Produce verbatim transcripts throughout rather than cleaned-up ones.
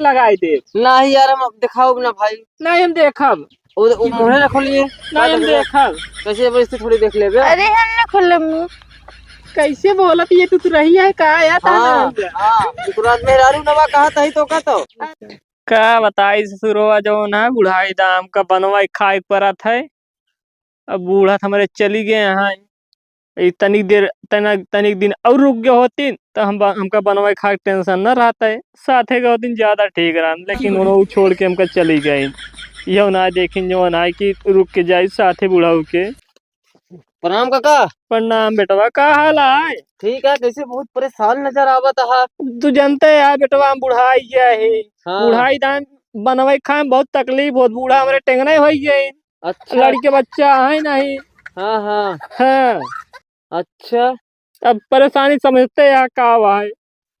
लगाई देब। नाही यार, हम अब देखाउब ना भाई। नाही, हम देखब। उ, उ मुँहे ना खोलिए। नाही, हम देखब। कैसे जबरदस्ती थोड़ी देख लेबे। अरे, हम ना खोलब मुँह। कैसे बोलत ये तू, तू रही है का यार, हाँ, ताना? हाँ, तू रात मेहरारू नवा कहत है तो का तो? का बताई ससुरवा, जौन है बुढ़ाई दाम का बनवाई खाए के परत है। अब बूढ़ा त हमरे चली गए हैं, ई तनिक देर, तना-, तनिक दिन और रुक गए होतिन, त हम ब-, हमका बनवाई खाए के tension न रहत है। साथे गए होतिन ज्यादा ठीक रहन, लेकिन उन्हों छोड़ के हमका चली गए। यह ना देखिन जौन है कि रुक के जाई साथे बुढ़ऊ के। प्रणाम काका। प्रणाम बेटवा, का हाल है? ठीक है, कैसे बहुत परेशान नजर आवत है? तू जानते है बेटवा, हम बुढ़ाई गया है। हाँ। बुढ़ाई दाम बनवाई खाए में बहुत तकलीफ होत, बूढ़ा हमरे टेंगने हो गए। अच्छा। लड़के बच्चा है नहीं। हाँ, हाँ। हाँ। अच्छा। अब परेशानी समझते हैं का भाई।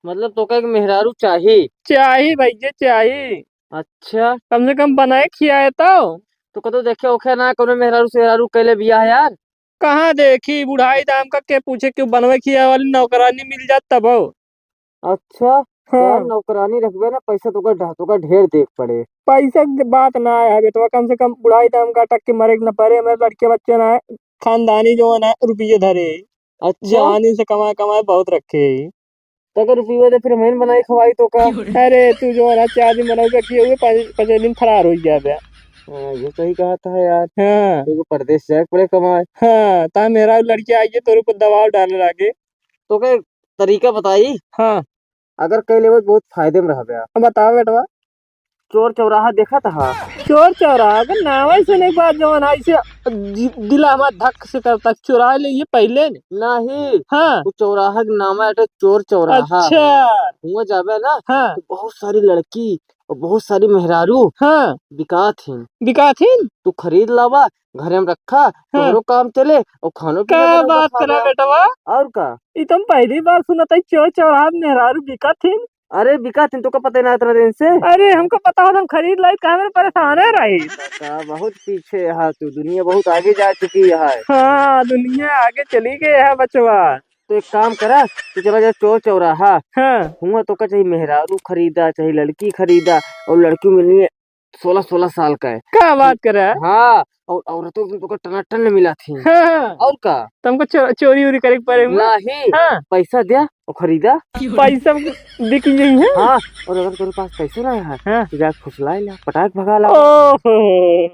मतलब तोका एक मेहरारू चाही? चाही भैया, चाही। अच्छा। कम से कम बनाए खियाए तो। तो कतो देखे ओखे ना कोनो मेहरारू सेहरारू कैले बियाह यार? कहाँ देखी, बुढ़ाई दाम का के पूछे कि बनवे खियाए वाली नौकरानी मिल जात तब हो। अच्छा, हाँ। यार, नौकरानी रखबे ना, पैसा तोका ढ-, तोका ढेर देख पड़े। पैसा के बात ना है बेटवा, कम से कम बुढ़ाई दाम का अटक के मरे के न पड़े, हमारे लड़के बच्चे ना है, खानदानी जो है ना रुपये धरे, अच्छा। जवानी से कमाए कमाए बहुत रखे है। तो अगर रुपये दे फिर हम बनाई खवाई तोका। अरे तू जो है ना चार दिन बनाऊ का किए हुए पाँच, पाँच दिन फरार हो गया बे। हाँ, ये सही कहा था यार। हाँ। तो परदेश जाए पड़े कमाए। हाँ, ता मेरा लड़के आइए तोरे ऊपर दबाव डाले लागे। तोका तरीका बताई? हाँ। अगर कई लेबे बहुत फायदे में रहबे। हाँ, बताओ बेटवा। चोर चौराहा देखत हा? चोर चौराहा के नाम ही सुने के बाद जवन है, इसे दि-, दिला हमार धक से करता, चुरा ले ये पहले ने। नहीं। हाँ। वो चौराहा के नाम है, तो चोर चौराहा। अच्छा। हुआ जाबे ना, हाँ। तो बहुत सारी लड़की और बहुत सारी मेहरारू हाँ। बिकात हिन। बिकात हिन? तू खरीद लावा, घरे में रखा, हाँ। तोहरो काम चले और खानो पीनो का बराबर बात खा करा ले। बेटवा? और का? ई तो हम पहली बार सुनत हई, चोर चौराहा में मेहरारू बिकत हिन। अरे बिकत हिन, तोका पता ना इतना दिन से? अरे हमको पता होत हम खरीद लाई, काहे में परेशाने रही। का बहुत पीछे है तू, दुनिया बहुत आगे जा चुकी है। हाँ, दुनिया आगे चली गई है बचवा। तो एक काम करा, तू चला जा चोर चौराहा। हाँ। हुआ तोका चाहे मेहरारू खरीदा, चाहे लड़की खरीदा, और लड़की मिलनी है सोलह सोलह साल का है। का बात करे? हाँ, और औरतों को तो टनाटन मिला थी। हाँ। और का? तुमको चो-, चोरी उरी करे के पड़े हुए? नहीं, हाँ। पैसा दिया और खरीदा। पैसा बिक गई है? हाँ, और अगर तेरे पास पैसे ना है, हाँ। तो जा फुसला ला, पटाक भगा ला। ओहो,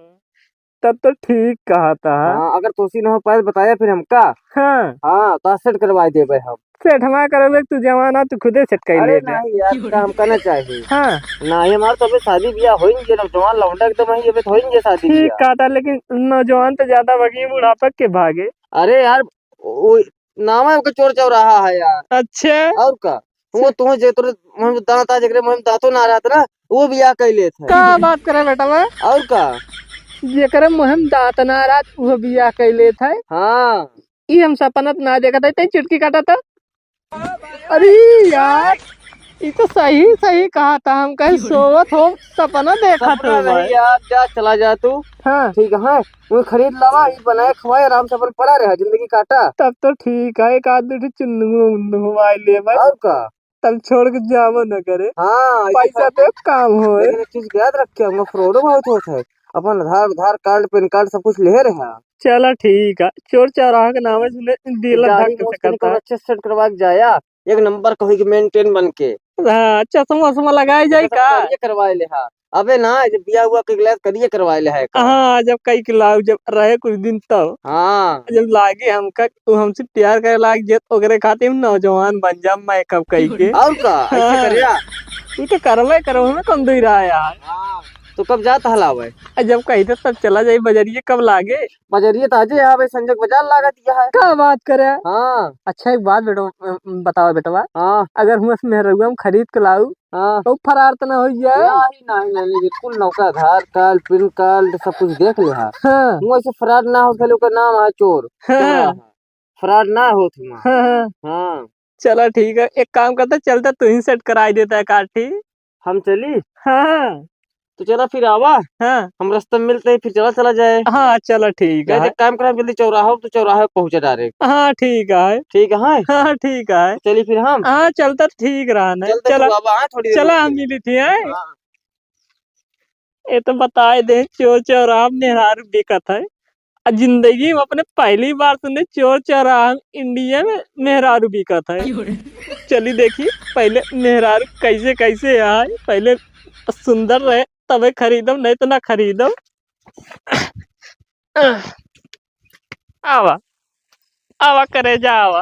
तब तो ठीक कहा था। हाँ, अगर तोसी ना हो पाए बताया फिर हमका। हाँ। हाँ, तो सेट करवा देबे हम। सेट हमारा करबे, तू जवान आ, तू खुदे सेट कर अरे ले बे। नहीं यार, का हमका ना चाहिए। हाँ। नहीं, हमार तो अबे शादी ब्याह होइंगे, नौजवान लौंडा एकदम है, अबे तो होइंगे शादी ठीक ब्याह। कहा था, लेकिन नौजवान तो ज्यादा भागी, बुढ़ापा के भागे। अरे यार, वो नाम है ओके चोर चौराहा है यार। अच्छा। और का? वो तुहे जे तोरे मुँह में दांत आ, जेकरे मुँह में दांतों ना रहत ना, वो बियाह कर लेत है। का बात करे बेटा बा? और का? जेकरे मुँह में दांत ना रहत, वो बियाह कर लेत है। हाँ। ई हम सपना त ना देखत है, तैं चुटकी काटा था। अरे यार, ई तो सही, सही कहा था, हम कहीं सोवत हो, सपना देखत सपना हो नहीं भाई। यार, जा, चला जा तू। हाँ। ठीक है, वो खरीद लावा, ई बनाए खवाए, आराम से अपन पड़ा रहा, जिंदगी काटा। तब तो ठीक है, एक आध दो ठो चुन्नू उन्नू हवाई ले भाई। और का? तब छोड़ के जाबो न करे। हाँ, ऐसे पैसा कर। पे काम होए। लेकिन एक चीज याद रखे, हम फ्रॉडो बहुत होत है। अपन आधार, आधार कार्ड, पैन कार्ड सब कुछ ले रहे हैं। चला ठीक है, चोर चौराहा के नाम सुने दिल गाड़ी धक मोछ से तनी करता कोनो है। अच्छे से सेट करवा के जाया, एक नंबर कहीं के मेंटेन बन के। हाँ, चश्मा वश्मा लगाए जाई अच्छा, का? करिए करवाए ले हा। अबे ना, जब बिया हुआ के गिलास करिए करवाए ले है का? हाँ, जब कई के लाऊ, जब रहे कुछ दिन तब। हाँ। जब लागे हमका, तू हमसे प्यार करे लाग जे, ओकरे खातिर हम नौजवान बन जाम मेकअप कई के। और का? ऐसे हाँ। करिया। तू तो करबे करो, हमें कौन दुई रहा यार। हाँ। तो कब जात हलावे? आ, जब कही तो तब चला जाई बजरिए, कब लागे? बजरिए तो आजे यहाँ भाई संजय बाजार लागत यह है। का बात करे? हाँ। अच्छा, एक बात बेटवा, अ, बतावा बेटवा। हाँ। अगर हुआ से मेहररुआ हम खरीद के लाऊ, हाँ। तो फरार तो ना हो जाए? नहीं, नहीं, नहीं, नहीं, बिल्कुल नौका आधार कार्ड, पैन कार्ड, सब कुछ देख ले हा। हाँ। हुआ से फरार ना हो, खाली ओकर नाम है चोर। हाँ। चोर है। फरार ना होत हुआ। हाँ, हाँ। हाँ। चला ठीक है, एक काम करता, चलता तू ही सेट कराई देता है काठी। हम चली? हाँ। तो चला फिर आवा। हाँ। हम रास्ता में मिलते हैं, फिर चला, चला जाए। हाँ, चला, ठीक है। एक काम करा, जल्दी चौराहा, तो चौराहे पे पहुँचा direct। हाँ, ठीक है। ठीक है? हाँ, ठीक है। चली फिर हम। हाँ, चलता तो ठीक रहा ना। चलता चला। तू आवा, हाँ, थोड़ी देर चला, रुक हम के। मिली थी, हैं? हाँ। ये तो बताए दे, चोर चौराहा मेहरारू बिकत है। आ जिंदगी में अपने पहली बार सुने चोर चौराहा में इंडिया में मेहरारू बिकत है। क्यों रे? चली देखी पहले मेहरारू कैसे कैसे आए, पहले सुंदर रहे तबे खरीदम, नहीं तो ना खरीदम। आवा, आवा करेजा आवा,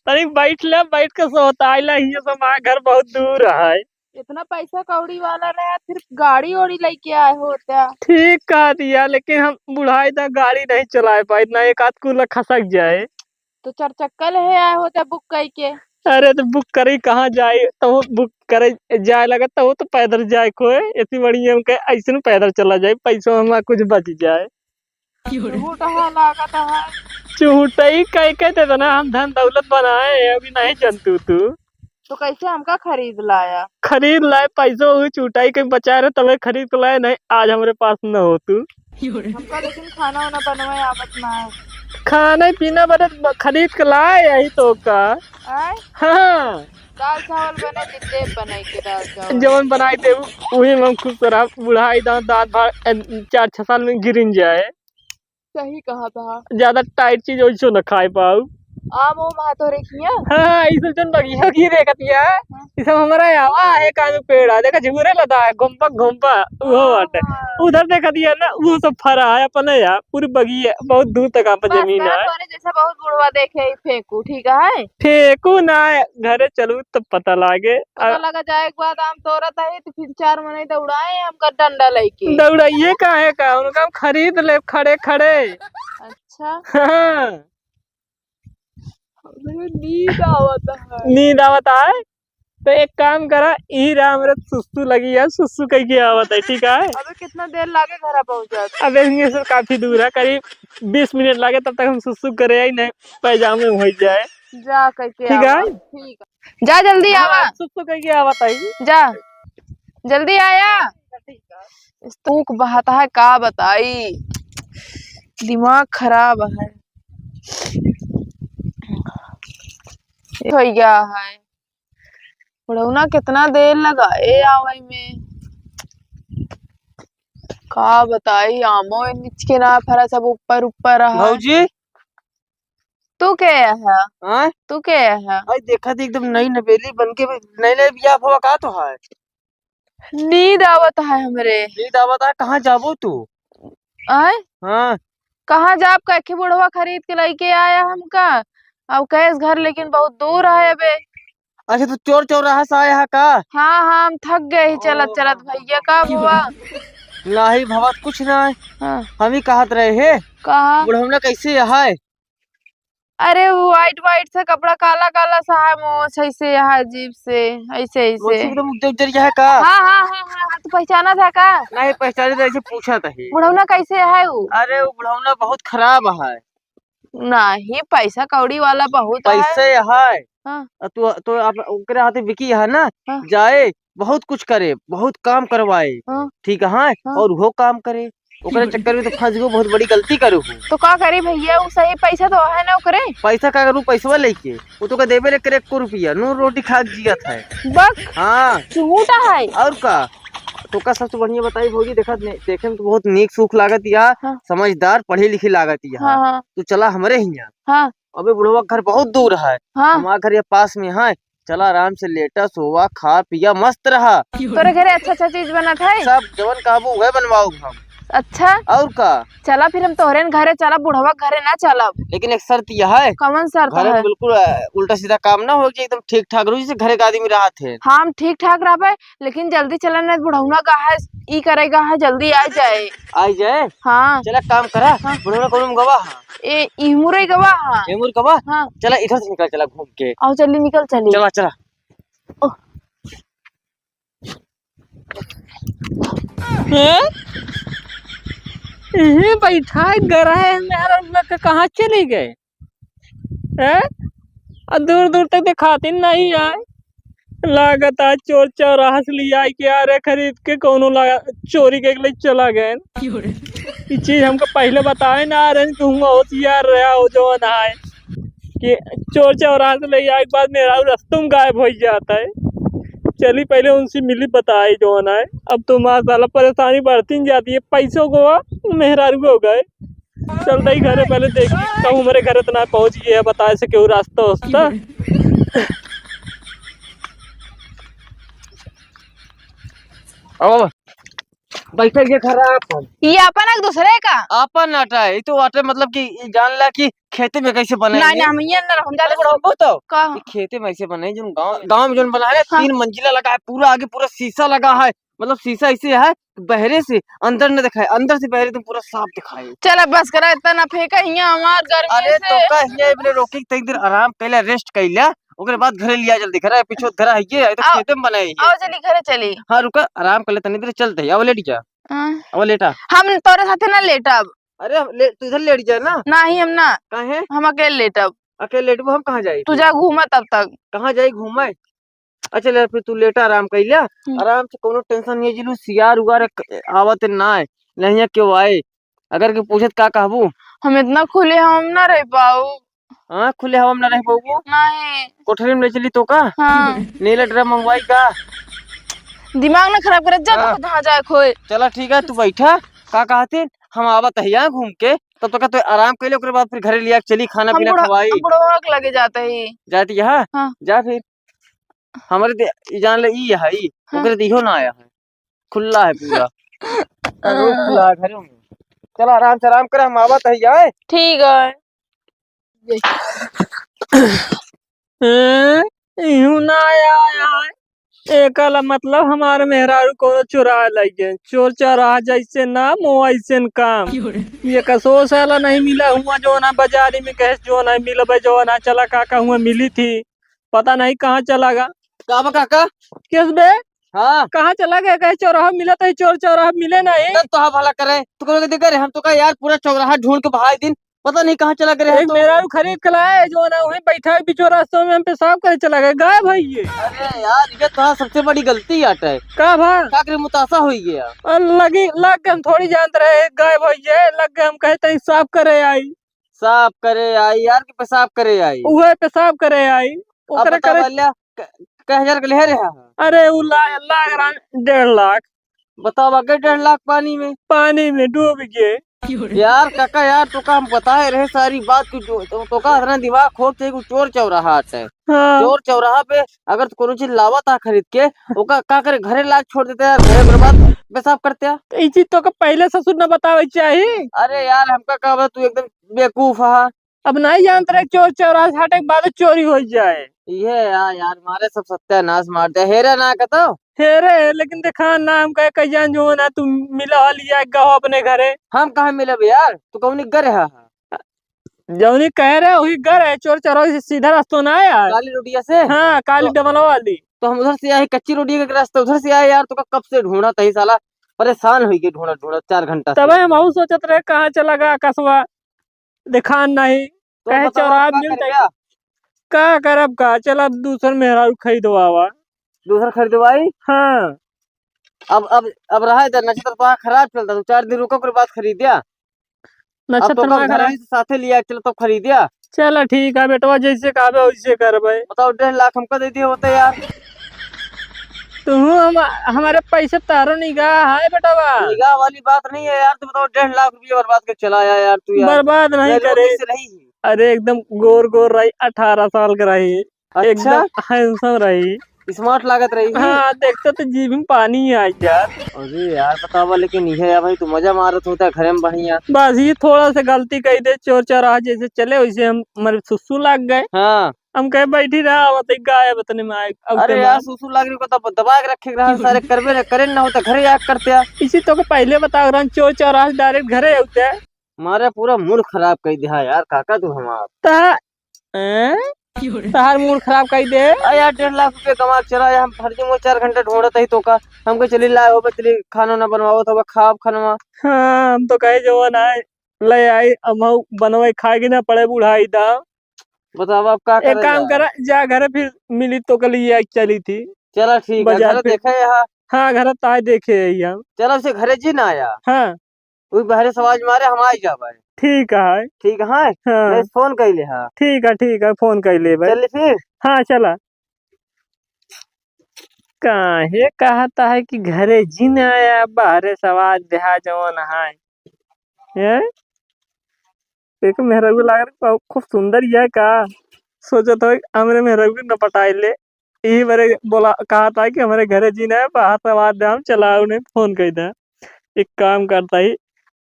तनी बैठ ले, बैठ के सोहताई ला, हियां से हमार घर बहुत दूर है। इतना पैसा कौड़ी वाला रहा, फिर गाड़ी ओड़ी लेके आए होता। ठीक कह दिया, लेकिन हम बुढ़ाई दा गाड़ी नहीं चलाए पाए, ना एक आध कूला खसक जाए। तो चार चक्का ले आए होता book करके। अरे तो book करे कहाँ जाए, तो वो book करे जाए लगा, तो वो तो पैदल जाए कोई, इतनी बड़ी हमके ऐसे न पैदल चला जाए, पैसों हमारा कुछ बच जाए। झूठ है लागत है। झूठई कह के तो इतना हम धन दौलत बनाए हैं, अभी नहीं जनतू तू। तो कैसे हमका खरीद लाया? खरीद लाए, पैसो हुई चुटाई के बचाए रहे, तबे खरीद के लाए, नहीं आज हमरे पास न हो तू। हमका लेकिन खाना वाना बनवाए आवत ना है। खाना पीना बने ब-, खरीद के लाए यही तो का। आय? हाँ। दाल चावल बने, जिद्दे बनाई के दाल चावल। जवन बनाई दे, उ-, उही में हम खुश रहा। बुढ़ाई दांत, दांत भार, ए, चार छह साल में गिरिन जाए। सही कहा था। ज्यादा tight चीज ओइसो न खाए पाऊ। आम ओम हाथ हो रखी है? हाँ, ई सब जौन बगिया की देखत है, हाँ। ई सब हमारा आवा है, कान में पेड़ है, देखा झूरे लदा है, घुम्पा घुम्पा, वो हाँ, बाटे। हाँ। उधर देखत है ना, वो सब फरा है अपने यार, पूरी बगिया बहुत दूर तक आपन बस जमीन बस, है। तोरे जैसा बहुत बुढ़वा देखे ही फेंकू, ठीक है? फेंकू ना, घरे चलू तब पता लागे। पता आ लगा जाए एक बात, आम तोरत है तो फिर चार मनई दौड़ाए हमका डंडा लेके। दौड़ाइए काहे का, उनका हम खरीद ले खड़े खड़े। अच्छा। हाँ। हमरे नींद आवत है। नींद आवत है? तो एक काम करा, ई रहा हमरे सुसु लगी है, सुसु कह के आवत है, ठीक है? अबे कितना देर लागे घरा पहुँचत? अबे हियां से काफी दूर है, करीब बीस मिनट लागे, तब तक हम सुसु करे आई नहीं, पैजामे हो जाए। जा कह के ठीक है? आवा। ठीक है। जा जल्दी हाँ, आवा। सुसु कह के आवत है। जा। जल्दी आया। तूक बहत है, का बताई, दिमाग खराब है। हो गया है। बुढ़ौना कितना देर लगाए आवै में। का बताई, आमो निचके ना फरा, सब ऊपर ऊपर रहा। भौजी, तू के है? हाँ? तू के है? आई देखा थी एकदम नई नवेली बन के, नई नई बियाह हुआ का तो है? नींद आवत है हमरे। नींद आवत है, कहाँ जाबो तू? आय? हाँ। कहाँ जाब, कखे बुढ़वा खरीद के लेके आया हमका। अब कैस घर लेकिन बहुत दूर है अबे। अच्छा, तू चोर चौराहा से आया है का? हाँ, हाँ, हम थक गए ही चलत, चलत भैया, का बुआ? नाही भवा, कुछ ना है। हाँ। हम ही कहत रहे हे। कहा? बुढ़ौना कैसे है? अरे, वो white white सा कपड़ा, काला काला सा है, मोछ ऐसे है, अजीब से, ऐसे, ऐसे। मोछ एकदम उज्जर उज्जर है का? हाँ, हाँ, हाँ, हाँ, हाँ, तू पहचाना था का? नहीं पहचाने तो ऐसे पूछा था ही। बुढ़ौना कैसे है वो? अरे, वो बुढ़ौना बहुत खराब है। नहीं, पैसा कौड़ी वाला बहुत है। पैसे है। हाँ। आ, तू, तू आप ओकरे हाथे बिकी है ना? हाँ। जाए, बहुत कुछ करे, बहुत काम करवाए। हाँ। ठीक है, हाँ। और वो काम करे, ओकरे चक्कर में तो फंस गयो, बहुत बड़ी गलती करू हूँ। तो का करी भैया, वो सही पैसा तो है ना ओकरे? पैसा का करू, पैसवा लेके वो तो का देबे ले करे एको रुपया, नून रोटी खा के जियत है। बक। हाँ। झूठा है। और का? तो का सबसे बढ़िया बताई भौजी, देखा, देखे में तो बहुत नीक सूख लागत या, हाँ। समझदार, पढ़ी लिखी लागत या। हाँ, हाँ। तू चला हमरे हियाँ। हाँ। अबे बुढ़वा घर बहुत दूर है, हाँ। हमारा घर ये पास में है, चला आराम से लेटा, सोवा, खा, पिया, मस्त रहा। तोरे घरे अच्छा अच्छा चीज बनत है? सब जवन कहबू उहे बनवाऊ हम। अच्छा? और का? चला फिर हम तोहरे न घरे चला, बुढ़वा घरे ना चलब। लेकिन एक शर्त यह है। कौन शर्त घरे है? बिल्कुल, अ, उल्टा सीधा काम ना हो, कि एकदम ठीक ठाक रहो, जैसे घरे का आदमी रहत है। हाँ, हम ठीक ठाक रहबे, लेकिन जल्दी चला, नहीं बुढ़ौना का है, ई करेगा है, जल्दी आ जाए। आ जाए? हाँ। चला काम करा, हाँ। बुढ़ौना कौन गवा है? ए, इहमुरे गवा, हाँ। एमुर गवा? हाँ। चला, इधर से निकल, चला घूम के। आओ, चली, निकल, चली। चला, चला। ओह। हैं? इहीं बैठा है, गरा है, मेहरा लोग के कहाँ चली गए? हैं? आ दूर दूर तक देखाती नहीं आए। लागत आज चोर चौराहा से लिया के आ रहे खरीद के, कौनो लगा चोरी के लिए चला गए। ई चीज हमको पहले बताए ना आ रहे, तू हुआ होशियार रहा हो जवन आए कि चोर चौराहा से ले आए के बाद मेहरारू रस्तों में गायब हो जाता है। चली पहले उनसे मिली बताए जवन आए। अब तो माशाल्लाह परेशानी बढ़ती जाती है, पैसों को मेहरारू हो गए। चल रही घरे, पहले देखी कहूँ हमारे घरे तो ना पहुँच गया, बताए से केहू रास्ता वास्ता। अब बैठे के खराब है। ये अपन एक दूसरे का? अपन आटा है, ये तो आटे मतलब कि ये जान ला कि खेते में कैसे बने नहीं, ये। नहीं, हम ये अंदर हम जाते अरे बड़ो। सुनबो तो, का? ये खेते में ऐसे बने, जो गाँव, गाँव में जो बना है ना, हाँ। तीन मंजिला लगा है, पूरा आगे पूरा शीशा लगा है, मतलब शीशा ऐसे है, बहरे से अंदर न दिखाए, अंदर से बहरे तुम पूरा साफ दिखाए। चल अब बस करा, इतना ना फेंका हियां हमार गर्मी अरे से। तो का हियां इबले रोकी, तई देर आराम कैला, रेस्ट कैला, ओकरे बाद घरे लिया जल्दी, घरे पीछे घरा है ये, ये तो आओ, खेते में बनाई है। आओ चली घरे चली। हाँ रुका, आराम कर ले तनी देर, चलते हैं, अब लेट जा। हाँ। अब लेटा। हम तोरे साथे ना लेटब। अरे हम ले, तू इधर लेट जा ना। नहीं हम ना। काहे? हम अकेले लेटब। अकेले लेटबो, हम कहाँ जाई? तू जा घूमा तब तक। कहाँ जाई घूमे? अच्छा ले, फिर तू लेटा, आराम कर लिया। हम्म। आराम से, कोनो टेंशन नहीं है, जिलू सियार उगार क-, आवत ना है, नहीं है क्यों आए, अगर के पूछत का कहबू? हम इतना खुले हवा में ना रह पाऊ। हाँ, खुले हवा में ना रह पाऊ? नहीं। कोठरी में ले चली तो का? हाँ। नीला ड्रम मंगवाई का? दिमाग ना खराब करे, जा हाँ। तो जहाँ जाए खोए। चला ठीक है, तू बैठा, का कहती, हम आवत है यहाँ घूम के, तब तक तो आराम कर ले, ओकरे बाद फिर घरे लिया के चली, खाना हम पीना बुढ़ा-, खवाई। हम बुढ़वा के लगे जाते ही। जाती है? हाँ। जा फिर। हमरे दे, ई जान ले, ई है, ई। हाँ। ओकरे दे इहो ना आया है। खुला है पूरा। हाँ, रोज खुला है घरे में। चल, आराम से आराम करे, हम आवत है, आए। ठीक है। हैं? इहू ना आया, आया है। एका ला मतलब हमारे मेहरारू कोनो चुरा लइगे। चोर चौराहा जैसे नाम, वो ऐसे न काम। ये कसो साला नहीं मिला हुआ, जो ना बाजारी में कहे, जो ना मिलबे, जो ना चला काका हुआ मिली थी। पता नहीं कहाँ चला गा। का बा काका? किस बे? हाँ। कहाँ चला गया? कहे चौराहा मिला तो चोर चौराहा मिले नहीं। तब तो हाँ भला करे। तू कहोगे, "देख रे, हम तो का यार पूरा चौराहा ढूंढ के बहाई दिन, पता नहीं कहाँ चला गया है एक तो।" मेहरारू खरीद के लाए, जो ना वहीं बैठा है बीचों रास्तों में, हम पेशाब करे चला गया, गायब है ये। अरे यार, ये तो सबसे बड़ी गलती आटे। का भा? का करे, मुतासा हो गया। और लगी, लग के हम थोड़ी जानत रहे, गायब हो गए, लग के हम कहे तई साफ करे आई। साफ करे आई यार, कि पेशाब करे आई? उहे पेशाब करे आई। अब ओकरे बतावा करे ल्या, क-, कै हजार के ले रहे हैं? अरे, उ ला-, लाग रहा डेढ़ लाख। बतावा, गए डेढ़ लाख पानी में। पानी में डूब गए। यार काका यार, तो का हम बताए रहे सारी बात कि जो, तो, तो का इतना दिमाग खोल के एगो चोर चौराहा आटे। हाँ। चोर चौराहा पे अगर तो कोनो चीज लावा था खरीद के, ओका का करे, घरे लाग छोड़ देते यार, घरे बर्बाद पेशाब करते यार। तो ई चीज तो का पहले ससुर न बतावे चाही। अरे यार, हमका का बा, तू एकदम बेवकूफ हा। अब नहीं जानत रहे चोर चौराहा से हटे के बाद चोरी हो जाए। ये यार, यार, मारे सब सत्यानाश मार दे। हेरे ना कतो। हेरे, लेकिन देखा ना, हम कहे कहियान जो ना तू मिला लिया गहो अपने घरे। हम कहाँ मिलब यार? तू कौनी घर है? जौनी कह रहे वही घर है, चोर चौराहा से सीधा रास्ता ना है यार। काली रोडिया से? हाँ, काली तो, डबलवा वाली। तो हम उधर से आए, कच्ची रोडिया के रास्ता उधर से आए यार, तो कब से ढूंढा तही साला, परेशान हुई के ढूंढत ढूंढत चार घंटा से। तबे हम अहू सोचत रहे कहाँ चला गया आकाशवा, देखान नहीं, तो कहे बताओ, चौराहा का मिल करे जाए। का? का करब का, चल अब दूसर मेहरारू खरीदवावा। दूसर खरीदवाई? हाँ। अब, अब, अब रहा इधर, नक्षत्र तो खराब चलता, तो चार दिन रुको, ओकर बाद खरीदिया। अब नक्षत्र तो का घर घर आई से साथे लिया, चल तब खरीदिया। चल ठीक है बेटवा, जैसे कहबे वैसे करबे। बताओ, डेढ़ लाख हमका दे दिए होते यार। तू हम, हमारे पैसे तारो निगाह है बेटवा। निगाह वाली बात नहीं है यार, तू बताओ, डेढ़ लाख रुपये बर्बाद कर चला आया यार तू यार। बर्बाद नहीं यार, करे। कैसे रही? अरे एकदम गोर गोर रही, अठारह साल के रही। अच्छा? एकदम handsome रही। Smart लागत रही। हाँ, देखते तो जीभ में पानी ही आ गया। अरे यार, बतावा, लेकिन ये है भाई, तू मजा मारत होता घरे में बढ़िया। बस ये थोड़ा सा गलती कही दे, चोर चौराहा जैसे चले वैसे हम, हमारे सुसु लाग गए। हाँ। हम कहे बैठी रहा, आवत है गायब इतने में आए, अब अरे के यार, मार। सुसु लाग रही को तब दबा के रखे रहा, सारे करबे ना, करे ना होता, घरे आके करते यार। इसी तो के पहले बता रहा, चोर चौराहा से direct घरे आते हैं। मारे पूरा mood खराब कर दिया यार काका तू हमार। ता-, हैं? तहार mood खराब कर दे। आ यार, डेढ़ लाख रुपया कमा के चला आया, हम फर्जी में चार घंटा ढूंढत ही तो का, हमके चली लाए हो, चली खाना ना बनवाओ तो खाब खानवा। हाँ, हम तो कहे जो ना है, ले आई, हम बनवाई खाए के ना पड़े बुढ़ाई दा। बताओ अब का एक करे काम जाए? करा, जा घरे फिर मिली तो कल ये चली थी। चला ठीक है, बाजार घरे पे। देखे यहाँ। हाँ, घरे ताय देखे ही हम। चला उसे घरे जी ना आया। हाँ। उ बहरे से आवाज मारे, हम आई जाबे। ठीक है। ठीक है? हाँ। नहीं, फोन कइ ले, हाँ। ठीक है, ठीक है, फोन कइ लेबे। चल फिर। हाँ, चला। काहे कहता है कि घरे जी ना आया, बहरे से आवाज देहा जवन है। हैं? एक मेहरगू लाग रही, खूब सुंदर ये का? सोचत हो, हमरे मेहरगू न पटाई ले। यही बरे बोला, कहा था कि हमरे घरे जी ना है, बाहर से आवाज दे, हम चला उन्हें फोन कइ दे। एक काम करता ही,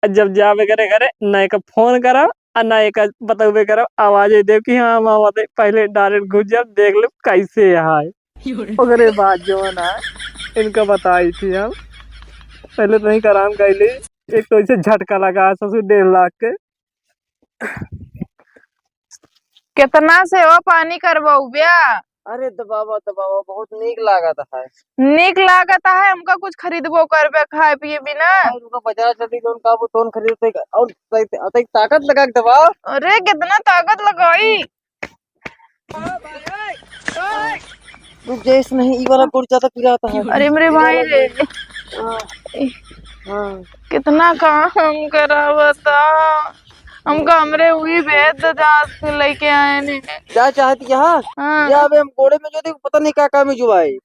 जब जाबे करे घरे, ना एक फोन करा, आ ना एक बतौबे करा, आवाज ही देव कि हाँ, हम आवत है। पहले direct घुस जाब, देख लेब कैसे है। ओकरे बाद जवन है, इनका बताई थी हम। पहले तो नहीं कराम कैली, एक तो इसे झटका लगा ससुर डेढ़ लाख के। कितना से हो पानी करबउब्या? अरे दबावा, दबावा, बहुत नीक लागत है। नीक लागत है, हमका कुछ खरीदबो करबे खाए पिए बिना। अरे रुका, बाजार चलती, जौन का वो तौन खरीदते, और ताकत लगा के दबाओ। अरे कितना ताकत लगाई? रुक जा, इस नहीं, ई वाला गोड़ ज्यादा पिराता है। अरे मेरे भाई रे। हाँ। हाँ। कितना काम करावता। हमका हमरे उही भेज दे, जहाँ से लेके आए ने। क्या चाहती है? हाँ। या अबे हम गोड़े में जो देखो, पता नहीं का का में जुआई।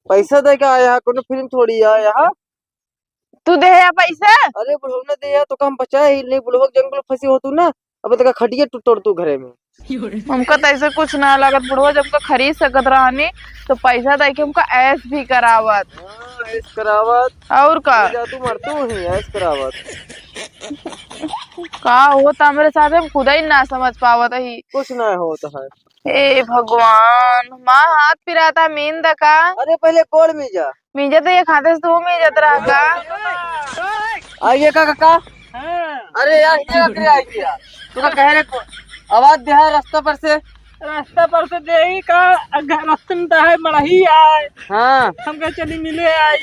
पैसा दे के आया है, कोनो फिल्म थोड़ी है यहाँ। तू दे है पैसा? अरे बुढ़ऊ ने दे है, तो का हम बचाए ही नहीं, बुढ़ऊ जंगल फंसी हो तू ना, अब तक खटिया टूट तोड़ तू घरे में। हमका तो ऐसे कुछ ना लागत बुढ़ऊ, जब का खरीद सकत रहनी तो पैसा दे के हमका ऐश भी करावत। हाँ, ऐश करावत। और का? जा तू मर तू ही ऐश करावत। का होता हमरे साथ, हम खुदा ही ना समझ पावत ही। कुछ ना होता है। हे भगवान, माँ हाथ पिराता, मीन द का? अरे पहले गोड़ मीजा। मीजा तो एक हाथे से तू मीजत रहा का? आइए का काका? हाँ। अरे यार, ये का करे आइए यार? तू का कह रहे को-, आवाज दे है रास्ता पर से? रास्ता पर से दे ही का, अगर रास्ते में तो है मड़ही आए। हाँ। हम कहे चली मिले आई।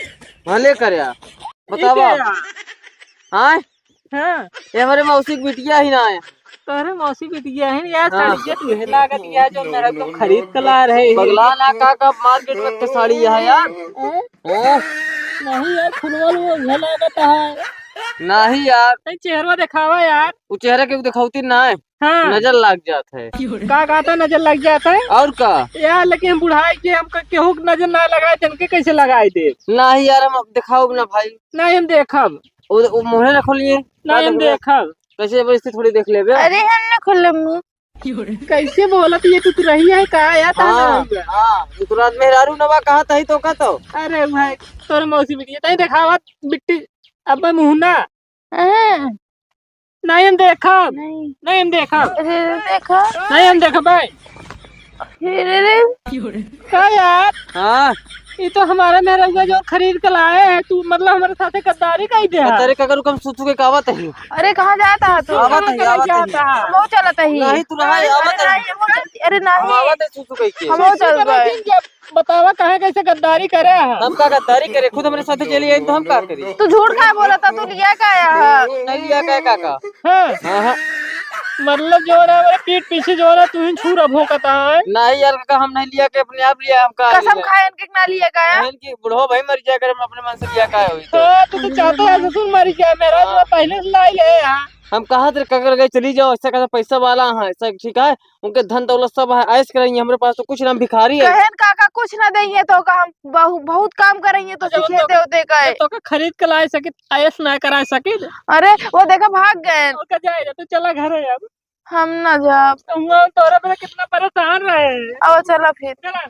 भले कर यार। बतावा। ठीक है यार। हाँ? हाँ। ये हमरे मौसी के बिटिया ही ना है। तोहरे मौसी बिटिया ही ना यार, हाँ। साड़िया तुहे लागत यार, जो मेरा तो खरीद के ला रहे हैं। पगला ना का, का मार्केट में के साड़ी है यार। हैं? हैं? नहीं यार, फुलवा लुआ उहे लागत है। नहीं यार। नहीं, चेहरा दिखावा यार। वो चेहरा के दिखावती ना है। हाँ। नजर लग जात है। का कहता नजर लग जात है? और का? यार, लेकिन हम बुढ़ाई के, हम क-, केहू के नजर ना लगाए, तनके कैसे लगाए दे? नहीं यार, हम अब दिखाओ ना भाई। नहीं, हम देखब। वो, वो मुँहे ना खोलिए। नहीं, हम देखब। कैसे जबरदस्ती थोड़ी देख लेबे? अरे, हम ना खोलब मुँह। कैसे बोलत ये तू, तू रही है का यार, हाँ, ताना रही है? हाँ, ये तू रात मेहरारू नवा कहा तही तो का तो? अरे भाई, तोर मौसी बिटिया, तही देखावत बिट्टी, अब मुँह ना। हाँ। नहीं हम देखब। नहीं। नहीं हम देखब। अरे, देखा। नहीं हम देखब भाई। अरे, अरे। का यार? हाँ। ये तो हमारा मेहरगुआ जो खरीद के लाए है, तू मतलब हमारे साथे गद्दारी कई दे है। गद्दारी का करू, कम सुसु के कावत है। अरे, कहाँ जाता है तू? आवत है, कहाँ आवत है। जाता है? हम चलत है। नहीं, तू रहा है, अरे, आवत है। नहीं, हम चल-, अरे, हम नहीं। आवत है सुसु कई के। हम चल गए। बतावा काहे कैसे गद्दारी करे है? हम का गद्दारी करे? खुद हमरे साथे चली आई तो हम का करी? तू झूठ काहे बोलत है? तू लिया का आया है? नहीं लिया का है काका? हाँ। हाँ, हाँ। मतलब जो है ना, हमारे पीठ पीछे जो है ना, तू ही छुरा भोंकता है। नहीं यार काका, हम नहीं लिया के, अपने आप लिया, हम का कसम लिया? खाए इनके ना लिया का है? इनकी बुढ़ो भाई मर जाए, अगर हम अपने मन से लिया का है हुई तो। हाँ, तू तो चाहता है ससुर मर जाए, मेरा जो हाँ। पहले से लाई ले यहाँ। हम कहा तेरे काका लगे चली जाओ, ऐसा कैसा पैसा वाला है, ऐसा ठीक है? उनके धन दौलत सब है, ऐश करेंगे, हमरे पास तो कुछ ना, हम भिखारी है। कहन काका कुछ ना देइए तो का हम बहु-, बहुत काम करेंगे तो अच्छा, वो खेते तो, होते का है। तो का खरीद के ला सके, ऐश ना करा सके। अरे, वो देखा भाग गए। ओका जाए, तो चला घर है अब। हम ना जाब। तो हुआ तोरा मेरा कितना परेशान रहे। अब चला फिर। चला।